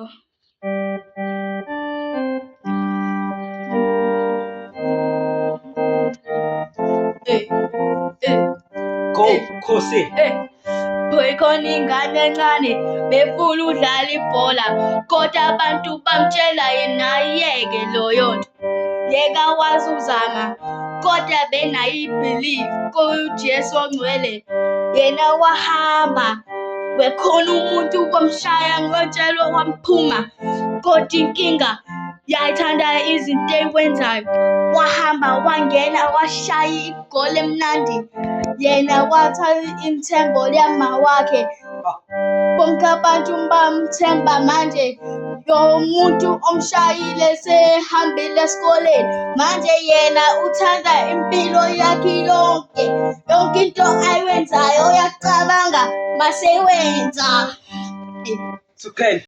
Oh. Eh, eh. Go, Khosi. Eh, Bekhona ingane encane befuna udlala ibhola kodwa abantu bamtshela yena ayeke loyo nto. Yeka wazi uzama kodwa benayo i-belief kuJesu ongcwele. Yena wahamba wekhona umuntu wamshaya ngotshelo wamphuma kodwa inkinga yayithanda izinto eyikwenzayo. Wahamba wangena washaya igoli emnandi. Yena wathatha ithembo liyama wakhe. Bonke abantu bamthemba manje. Lo muntu omshayile sehambile esikoleni. Manje yena uthanda impilo yakhe yonke. Yonke into ayenzayo uyacabanga mase wenza. 2K.